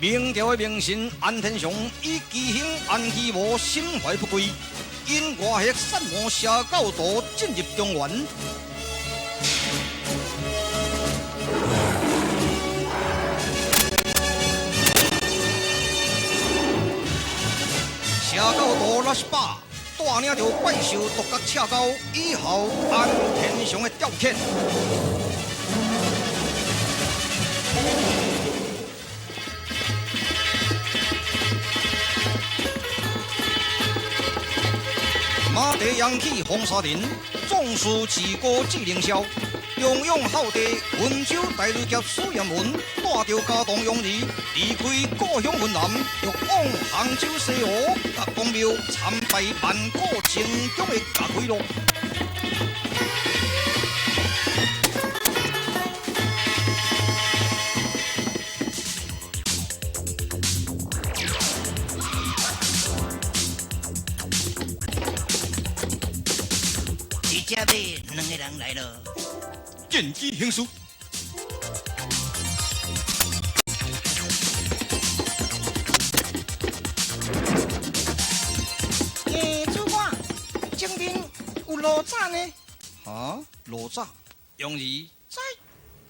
明朝的名臣安天祥以其兄安希无心怀不轨，因外黑散魔邪教徒进入中原。邪教徒68带领著怪兽独角赤狗，以后安天祥的调遣。马蹄扬起风沙尘，壮士自古志凌霄。忠勇孝弟，温州大雷侠苏彦文，带著家童勇儿离开故乡云南，欲往杭州西湖岳公庙参拜万古情中的甲开路。一只马，两个人来咯。见机行事。欸，主管，前面有路障呢。哈，路障？杨儿，在。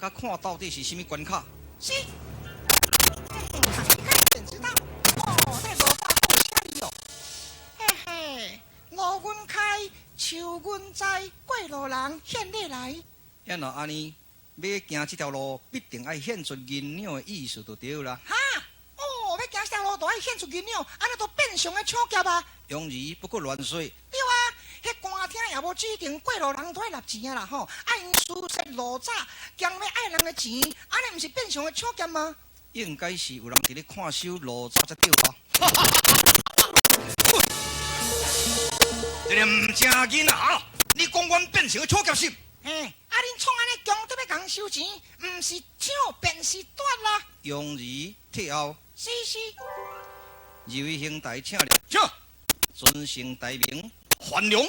佮看到底是啥物关卡？是。看知道。哦，这路障够写字哦。嘿嘿，路阮开，树阮栽，过路人献礼来。按若按呢，欲行这条路，必定爱献出银两的意思就对啦。哈？哦，欲行这条路，就爱献出银两，按呢就变相的抢劫啊！杨儿不过乱说。对啊，彼官厅也无指定过路人都爱纳钱啊啦吼，啊𪜶私设路栅，强欲爱人的钱，按呢毋是变相的抢劫吗？应该是有人伫咧看守路栅才对啊。这个毋正囡仔哈！你讲阮变成抢劫是？嘿，啊！恁创按呢强得欲共收钱，毋是抢便是夺啦。杨儿退后。是是。二位兄弟，请了。请。尊姓大名？范良。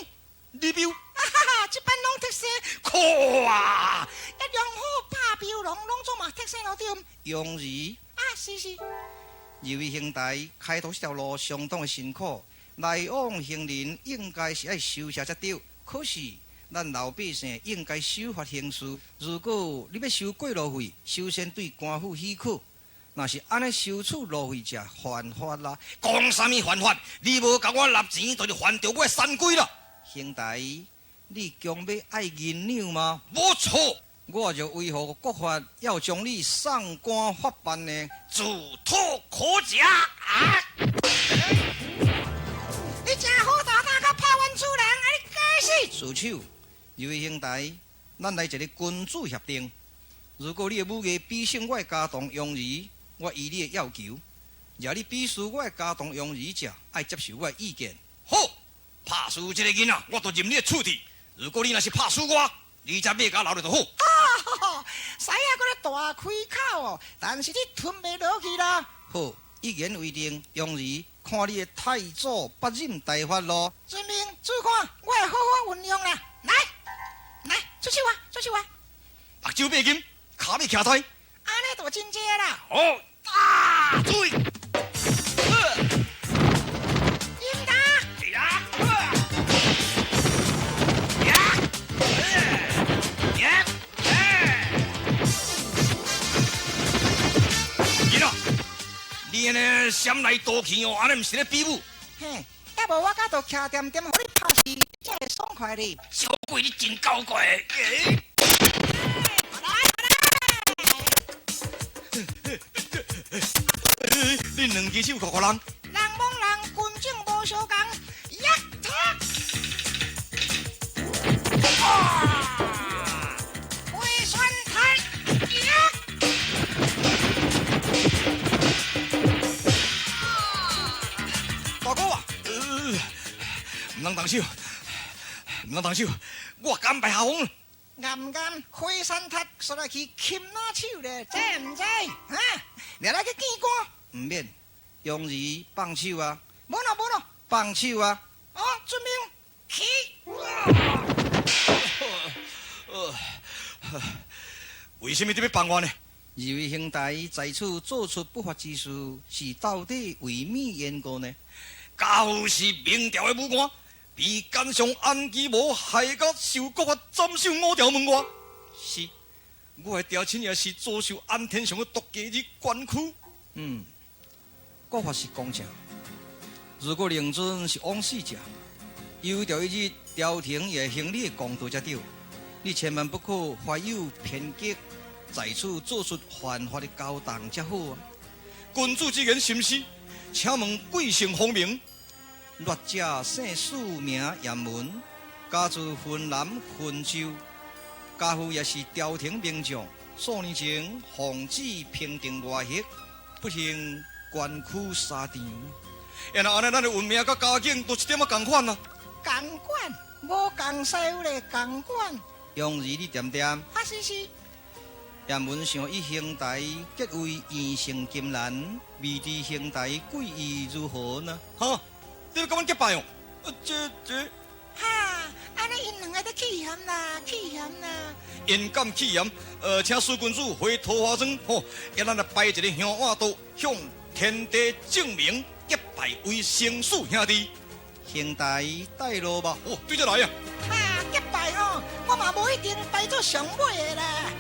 李彪。啊哈哈！这摆拢特色。可啊！一龙虎拍彪龙，拢总嘛特色咯对。杨儿。啊，是是。二位兄弟，开拓这条路相当的辛苦，来往行人应该是爱收下才对。可是咱老百姓应该守法行事。如果你欲收过路费，首先对官府许可。若是按呢收取路费者犯法啦。讲啥物犯法？你无共我纳钱，就是犯著我的三规啦。兄弟，你强欲爱银两吗？无错，我就维护国法，要将你送官法办呢。自讨苦食啊！你真好大胆，阁拍阮主人，啊你该死！住手！二位兄弟，咱来一个君子协定。如果你的武艺比胜我的家童杨儿，我依你的要求；若你比输我的家童杨儿者，爱接受我的意见。好，拍输这个囡仔，我就任你的处置。如果你若是拍输我，你才马共留咧就好。啊，师仔阁咧大开口哦，但是你吞袂落去啦。好，一言为定，杨儿，看你的太祖八任大法咯。遵命，主管，我会好好运用啦。来，来，出手啊，出手啊！目睭擘金，跤尾徛胎，按呢就真济啦。好，大水。赢打。呀！呀！呀！囡仔，你按呢闪来躲去哦，按呢毋是咧比武。嘿，抑无我甲都徛恬恬，予你拍死，才会爽快哩。小鬼，你真搞怪。你两支手扣扣人，人摸人，军种无相仝。呀，他！啊！回旋踢，呀！大哥啊，毋通动手，毋通动手，我甘拜下风。暗暗回山踢，煞来去擒哪手咧？知毋知？哈！掠来去见官。毋免，杨儿放手啊！无咯无咯，放手啊！哦，遵命，起。为什么你欲放我呢？二位兄弟在此做出不法之事，是到底為咩緣故呢？家父是明朝的武官，被奸相安基謀害到受國法斬首五條門外。是，我的爹親也是遭受安天祥的毒計而懸軀。嗯，國法是公正。如果令尊是枉死者，有朝一日朝廷也會行你的公道才對。你千萬不可懷有偏激，在此做出犯法的勾當才好啊！君主之言深思，請問貴姓芳名？劣者姓氏名嚴文，家住雲南雲州，家父也是朝廷名將。數年前奉旨平定外戚，不幸懸軀沙場。若按呢，咱的運命佮家境都一點仔仝款啊！仝款，無仝師傅咧，仝款。楊兒，你恬恬。啊是是。嚴文想與兄弟結為姻成金蘭，未知兄弟貴意如何呢？哈，你欲佮阮結拜哦？這，哈，按呢𪜶兩个咧起嫌啦，起嫌啦。𪜶敢起嫌？請施君子回桃花莊，吼，予咱來擺一个香碗桌，向天地證明結拜為生死兄弟。兄弟帶路吧。哦，對這來啊。哈，結拜吼，我嘛無一定排做上尾的啦。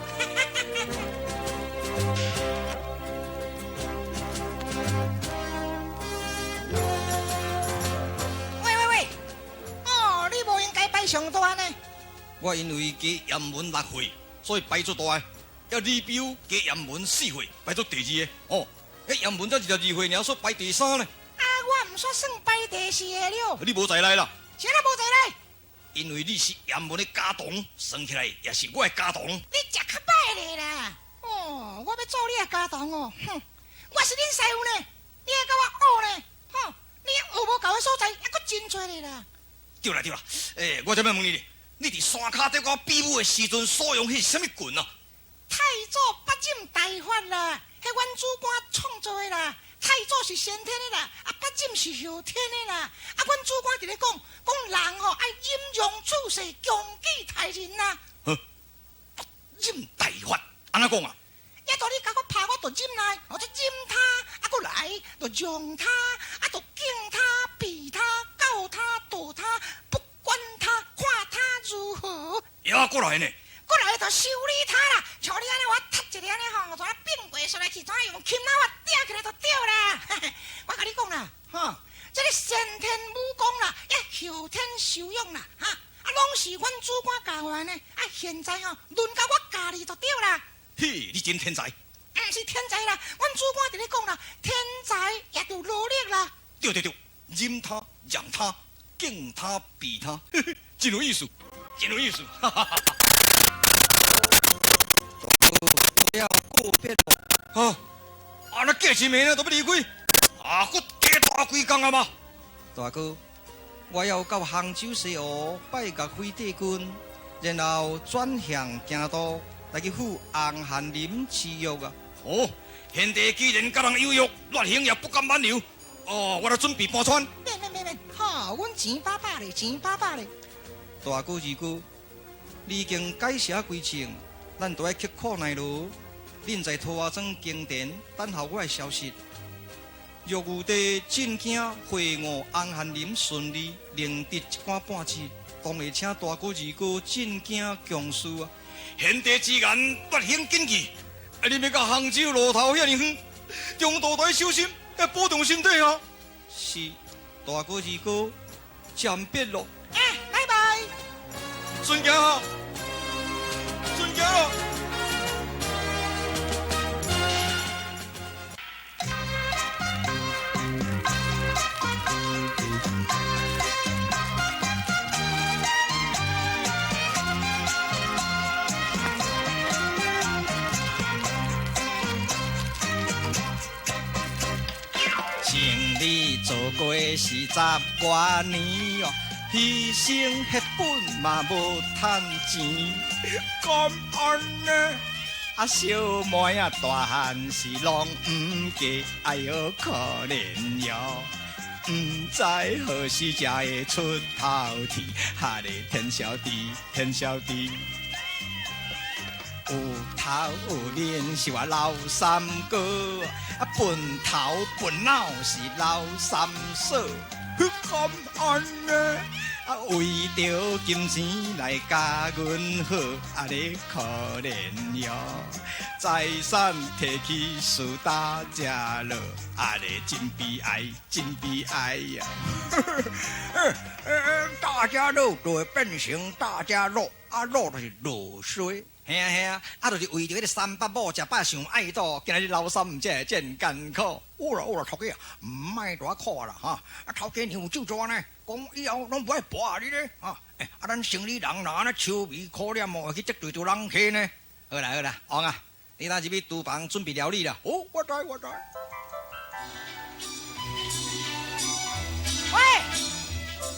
喂喂喂，哦，你無應該排上大呢。我因為加嚴文6歲，所以排做大的。啊，李彪加嚴文4歲，排做第二个。哦，彼嚴文才22歲爾，所以排第三呢。啊，我毋煞算排第四个了。你無在內啦。啥人無在內？因為你是嚴文的家童，算起來也是我的家童。你食較歹咧啦！哦，我欲做你的家童哦，哼，我是恁師傅呢，你愛佮我學呢，吼，你學無夠的所在，猶閣真濟咧啦。對啦對啦，我這欲問你咧，你佇山跤底佮我比武的時陣所用彼是啥物棍啊？太祖八壬大法啦，彼阮主官創造的啦。太祖是先天的啦，啊八壬是後天的啦。啊，阮主官佇咧講，講人吼愛忍讓處世，強己待人啦。呵，八壬大法，按怎講啊？抑都你共我拍，我就忍耐，我就忍他，啊，閣來就讓他，啊，就敬他、避他、告他、躲他，不管他，看他如何。也閣來呢？閣來就修理他啦，像你按呢，我踢一个按呢吼，怎變過出來去，怎用琴仔我嗲起來就對啦。我共你講啦，吼，這个先天武功啦，抑後天修養啦，哈，啊，攏是阮主官教我呢。啊，現在吼，輪到我教你就對啦。嘿，你真天才！毋是天才啦，阮主官佇咧講啦，天才也著努力啦。對對對，忍他、讓他、敬他、避他，真有意思，真有意思。哈哈哈。我要告別咯！啊，啊那過一暝呢，都欲離開，啊，閣加大幾工啊嘛！大哥，我要到杭州西湖拜岳飛帝君，然後轉向京都來去赴紅翰林誓約啊！哦，賢弟既然佮人有約，劣兄也不敢挽留。哦，我來準備搬船。免免免免，吼，阮錢飽飽咧，錢飽飽咧。大哥二哥，你已經改邪歸正，咱都愛刻苦耐勞。恁在桃花莊宮殿等候我的消息。若有佇進京會晤紅翰林順利，寧得一官半職，當會請大哥二哥進京共事啊！賢弟之言，劣兄謹記。啊，你欲到杭州路途遐爾遠，中途得小心，要保重身體啊！是，大哥二哥，暫別咯。哎，拜拜。順行啊，順行啊！做過是10外年哦，犧牲血本嘛無趁錢，感恩呢？啊，小妹啊，大漢時攏毋嫁，哎喲可憐喲，毋知何時才會出頭天，哈咧天小弟，天小弟。有頭有面是我老三哥，啊笨頭笨腦是老三嫂，敢按呢？啊，為著金錢來共阮好，啊你可憐喲！財產提去輸大家樂，啊你真悲哀，真悲哀呀！大家樂就會變成大家樂，啊樂就是落水。嘿啊嘿啊，啊就是為著彼个三八某食飽傷愛賭，今仔日老三才會遮爾艱苦。好啦好啦，頭家啊，毋莫大苦啦哈！啊，頭家娘有咒詛呢，講以後攏無愛跋啊你咧哈！欸，啊，咱生理人若按呢愁眉苦臉哦，會去得罪著人客呢。好啦好啦，王啊，你等入去廚房準備料理啦。好，我知我知。喂，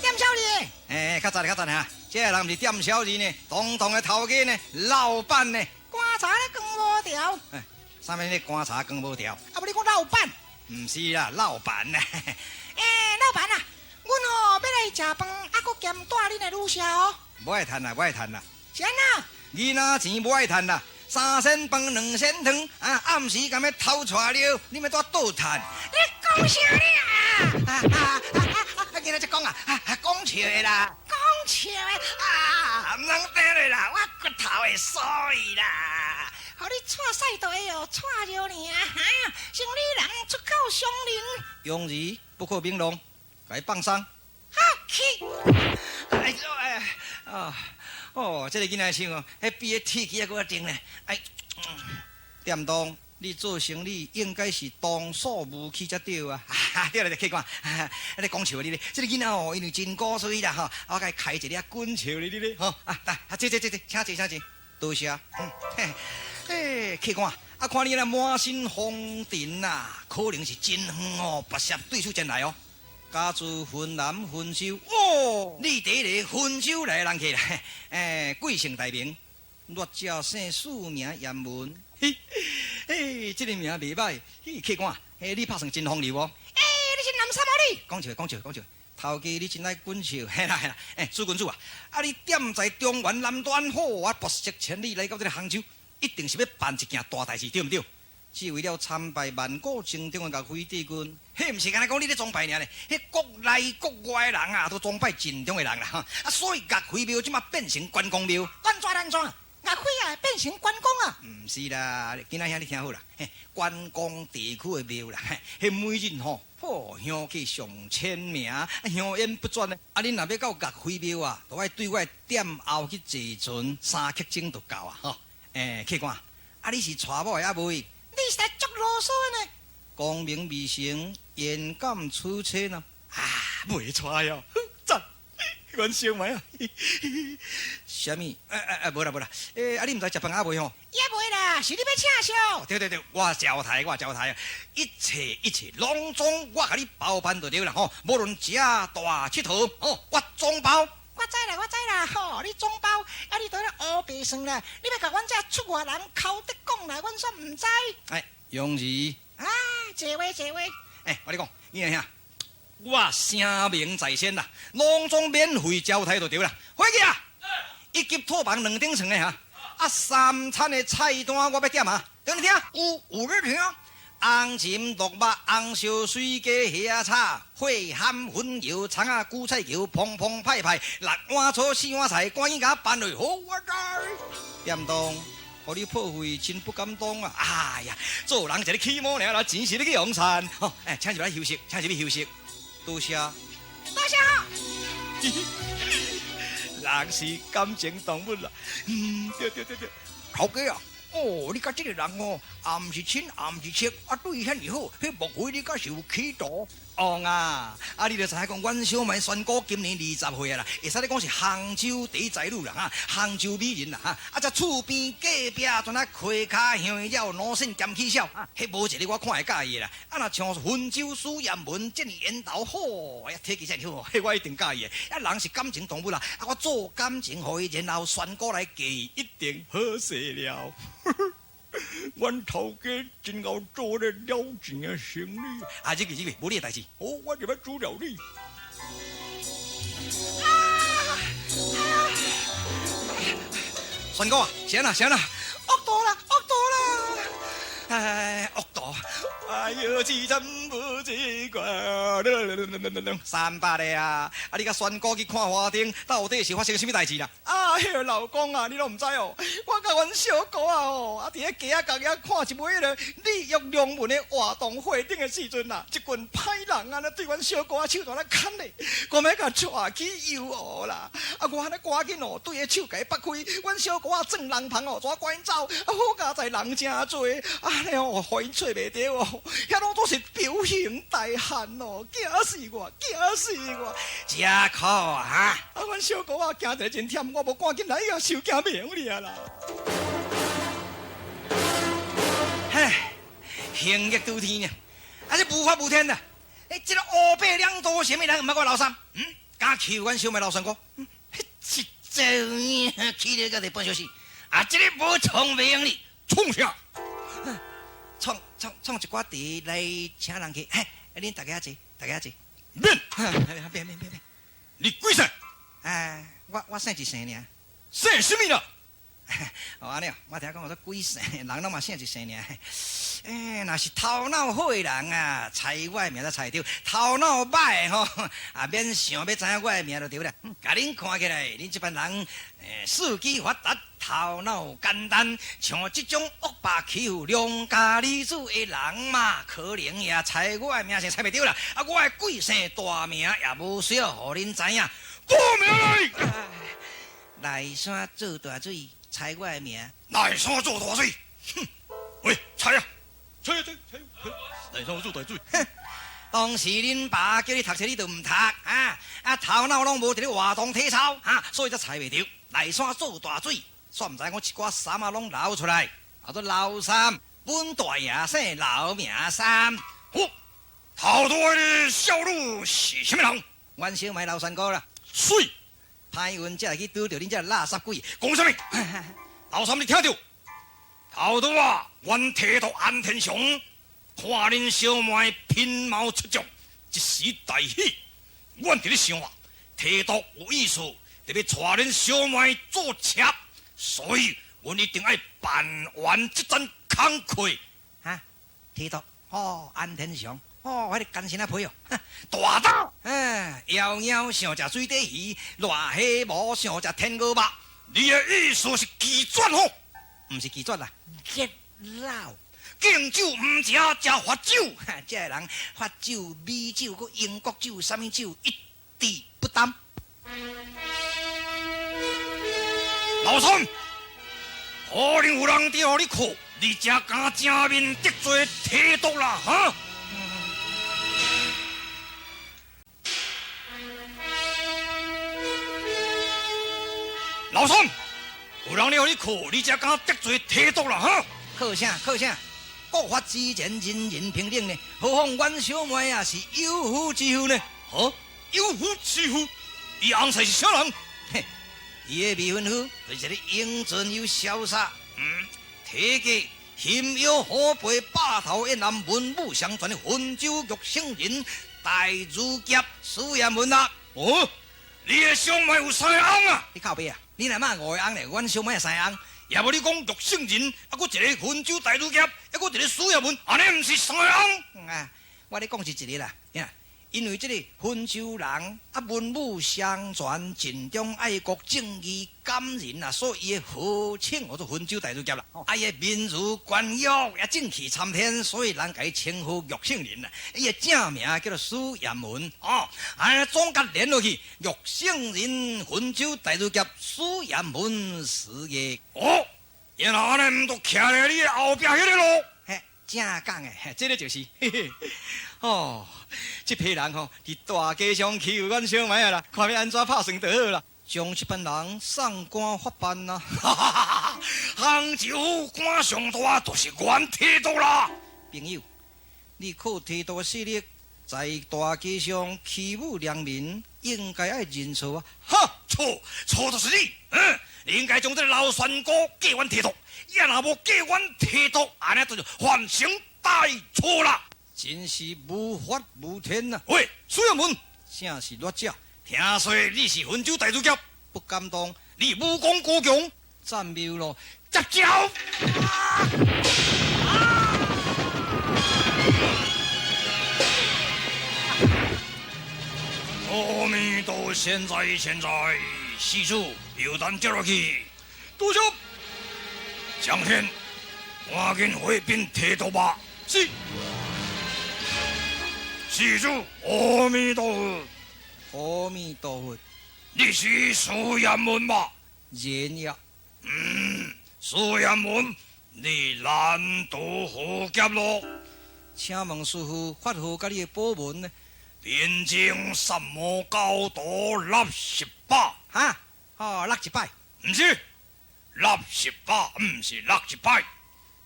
店小二。欸，較早咧較早咧哈，這个人毋是店小二呢，堂堂的頭家呢，老闆呢。棺材咧扛無牢。欸，啥物咧棺材扛無牢？啊，無你講老闆？毋是啦，老闆啦。欸，老闆啊，阮吼欲來食飯，啊，閣兼帶恁的女婿哦。無愛趁啦，無愛趁啦。是按怎？囡仔錢無愛趁啦，三仙飯兩仙湯，啊，暗時敢欲偷帶尿，你欲帶倒趁？你講啥呢啊？啊啊啊啊！囡仔才講啊，講笑的啦。講笑的啊，毋通聽咧啦，我骨頭會酥去啦。予你蔡屎就會哦，蔡尿爾哈！生理人出口傷人，庸兒不可名狀，共伊放鬆。好去。哎呦哎啊！哦，這个囡仔手哦，彼比彼鐵枝猶閣較重咧。哎，店東，你做生理應該是童叟無欺才對啊！對啦，客官，你講笑你咧，這个囡仔哦，因為真古錐啦吼，我共伊開一個滾笑你咧吼。啊，來，啊，坐坐坐坐，請坐請坐，多謝。嗯，嘿，客官，啊，看你那滿身風塵啊，可能是真遠哦，跋涉對手前來哦。家住雲南雲州，哦，你第一个雲州來的人客啦，欸，貴姓大名？劣者姓氏名嚴文，嘿，嘿，這个名袂歹，嘿，客官，嘿，你拍算真風流哦。欸，你是南山毛你？講笑，講笑，講笑，頭家你真愛滾笑，嘿啦嘿啦，欸，蘇君子啊，啊你踮在中原南端，好啊，跋涉千里來到這个杭州，一定是欲辦一件大代誌，對毋對？是為了參拜萬古精中的岳飛帝君，彼毋是干焦講你咧崇拜爾咧，彼國內國外的人啊，都崇拜盡忠的人啦。啊，所以岳飛廟這馬變成關公廟。按怎按怎？岳飛啊，變成關公啊？毋是啦，囡仔兄你聽好啦，關公地區的廟啦，彼每日吼，吼香客上千名，香煙不斷呢。啊，恁若欲到岳飛廟啊，就愛對我的店後去坐船三刻鐘就到啊！吼，欸，客官，啊，你是娶某的猶未？你是來足囉嗦的呢？功名未成，焉敢娶妻呢？啊，袂娶喲，讚，阮小妹啊！啥物？欸欸欸，無啦無啦，欸，啊你毋知食飯猶未吼？猶未啦，是你欲請燒？對對對，我招待我招待，一切一切攏總我共你包辦就對啦吼，無論食大𨑨迌，吼，我總包。我知啦，我知啦，吼！你總包，啊，你佇咧烏白算啦，你欲共阮這出外人口得講來，阮煞毋知。哎，容兒。啊，坐位坐位。欸，我跟你講，你來兄，我聲明在先啦，攏總免費招待就對啦。伙計啊，一級套房兩頂床的哈，啊，三餐的菜單我欲點啊，等你聽，有有咧聽。紅蟳鹿肉、紅燒水雞、蝦炒、血蚶粉油、蔥仔韭菜球、砰砰派派，六碗醋四碗菜，趕緊共我辦落。好，我知。店東，予你破費，真不敢當啊！哎呀，做人一个起毛爾啦，錢是欲去予賺。好，欸，請入來休息，請入去休息。多謝。多謝。人是感情動物啦。嗯，對對對對，頭家啊。哦，你佮這個人哦，也毋是親，也毋是戚，啊，對伊遐爾好，彼莫非你敢是有企圖？王啊，啊，你就知影講，阮小妹宣姑今年20歲啊啦，會使咧講是杭州第一才女啦，哈，杭州美人啦，哈，啊，這厝邊隔壁全啊溪跤香了，奴性兼起痟，彼無一个我看會佮意的啦。啊，若像溫州蘇艷文這爾緣投好，哎呀，體質這爾好，彼我一定佮意的。啊，人是感情動物啦，啊，我做感情予伊，然後宣姑來嫁伊，一定好勢了。阮頭家真𠢕做咧了錢的生意。啊，入去入去，無你的代誌。好，我入去煮料理。宣姑啊，是按怎是按怎？王惡毒啦，惡毒啦！哎，惡毒！哎喲，凄慘無情歌，三八的啊！啊，你佮宣哥去看花燈，到底是發生啥物代誌啦？哎喲，老公啊，你攏毋知哦，我佮阮小姑啊吼，啊，佇咧街仔角遐看一尾彼个鯉躍龍門的活動會頂的時陣啊，一群歹人啊，對阮小姑仔手段來牽咧，講欲共帶去遊湖啦。啊，我按呢趕緊哦，對彼手共伊拔開，阮小姑仔鑽人棚哦，怎趕緊走？啊，好佳哉人誠濟，按呢哦，予𪜶揣袂著哦，遐攏總是彪形大漢哦，驚死我，驚死我！這苦啊！啊，阮小姑仔驚一个真忝，我無趕緊來啊，受驚袂用爾啦。唉，行逆拄天啊！啊，這無法無天啊！欸，這个烏白兩道啥物人毋捌我老三？嗯，敢欺負阮小妹老三哥？這查某氣得到底半小時，啊，這个無創袂用哩，創啥？創創創一寡茶來請人去。嘿，恁大家坐，大家坐。免，免免免免。你幾姓？哎，我姓一姓爾。姓啥物啦？哦，按呢，我聽講我說幾姓，人攏嘛姓一姓爾。欸，若是頭腦好的人啊，猜我的名才猜著；頭腦歹的吼，啊免想欲知影我的名就對啦。共恁看起來，恁這班人，欸，四肢發達，頭腦簡單，像這種惡霸欺負良家女子的人嘛，可能也猜我的名姓猜袂著啦。啊，我的貴姓大名也無需要予恁知影。報名來。內山做大水，猜我的名。內山做大水，哼！喂，猜啊！猜猜猜！內山做大水。當時恁爸叫你讀冊，你就毋讀啊！啊，頭腦攏無佇咧活動體操，哈，所以才猜袂著。內山做大水，煞毋知我一寡衫仔攏流出來。叫做老三，阮大爺姓劉名三。好，頭拄的小女是啥物人？阮小妹老三哥啦。媠。歹運才會去拄著恁這垃圾鬼。講啥物？老三，你聽著，頭拄啊，阮提督安天雄看恁小妹品貌出眾，一時大喜。阮佇咧想啊，提督有意思，特欲娶恁小妹做妾，所以阮一定愛辦完這樁工課。哈，提督，哦，安天雄。哦，彼个艱深仔皮哦，大膽！嗯，枵貓想食水底魚，癩蛤蟆想食天鵝肉。你的意思是拒絕吼？毋是拒絕啦，激老敬酒毋食食罰酒。這个人罰酒、米酒、閣英國酒、啥物酒，一滴不耽。老三，可能有人佇予你靠，你才敢正面得罪提督啦，哈？老三，有人咧予你靠，你才敢得罪提督啦，哈？靠啥？靠啥？國法之前，人人平等呢。何況阮小妹啊是有夫之婦呢？哈？有夫之婦？伊翁婿是啥人？嘿，伊的未婚夫就是一個英俊又瀟灑，體格熊腰虎背，霸頭雁南文武雙全的溫州玉聖人大儒俠史艷文啦。哦，你的小妹有三個翁啊？你靠北啊！你若罵五個翁咧，阮小妹有三個翁。也無你講玉聖人，啊，閣一個溫州大儒俠，抑閣一個史艷文，按呢毋是三個翁？啊，我咧講是一個啦，因為這個溫州人啊，文武雙全，盡忠愛國，正義感人啊，所以伊號稱叫做溫州大儒俠啦。啊，伊的面如冠玉，也正氣參天，所以人共伊稱呼玉聖人啦。伊的正名叫做史艷文哦。啊，總結連落去，玉聖人溫州大儒俠史艷文事業。哦，原來按呢毋都徛佇你的後壁彼个路。嘿，正講的，這个就是。嘿嘿哦，這批人吼，佇大街上欺負阮小妹啊啦，看欲按怎拍算就好啦。將這班人送官法辦啊！哈哈哈！杭州官上大，就是阮提督啦。朋友，你靠提督的勢力，在大街上欺侮良民，應該愛認錯啊！哈，錯錯就是你，嗯，你應該將這个老三哥嫁阮提督，伊若無嫁阮提督，按呢就是犯成大錯啦。真是無法無天啊！喂，史艷文，正是劣者。聽說你是溫州大儒俠，不敢當。你武功高強，赞妙咯，接招！阿弥陀现在现在，施主有单接落去。多谢。江天，赶紧回禀提督吧。是。施主，阿弥陀佛。阿弥陀佛。你是苏彦文吧？人也。嗯，苏彦文，你难渡何劫咯？请问师父，法号佮你的宝文呢？贫僧三魔高徒68。哈？哦，六一摆？毋是，68，毋是六一摆。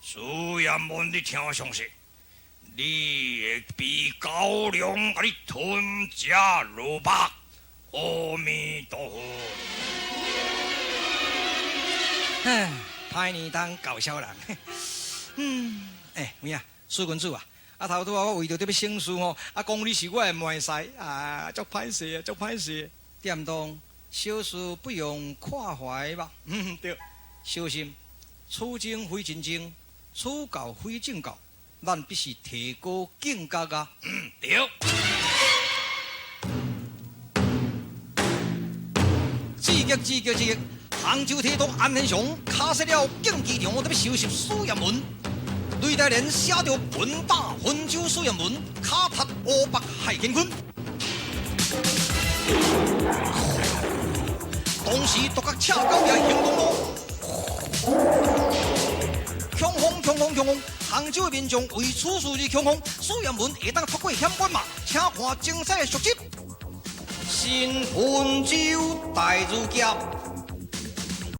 苏彦文，你听我详细。你会被狗粮共你吞食落腹。阿弥陀佛。唉，歹年当搞笑人。嗯，欸，有影，苏公子啊，啊头拄仔我为著欲省事吼，啊讲你是我的妹婿，啊，足歹势啊，足歹势。店东，小事不用看怀吧。嗯，对。小心，此情非真情，此教非正教，咱必须提高警觉啊。嗯，对。刺激，刺激，刺激！杭州提督安天祥卡死了竞技场，特别收拾苏彦文。雷大人写着滚打温州苏彦文，卡踢乌白害乾坤。当时独角赤狗也行动咯，恐慌，恐慌，恐慌！杭州的民众为此事而恐慌。苏彦文会当脱过险关吗？请看精彩的续集。新温州大如劫。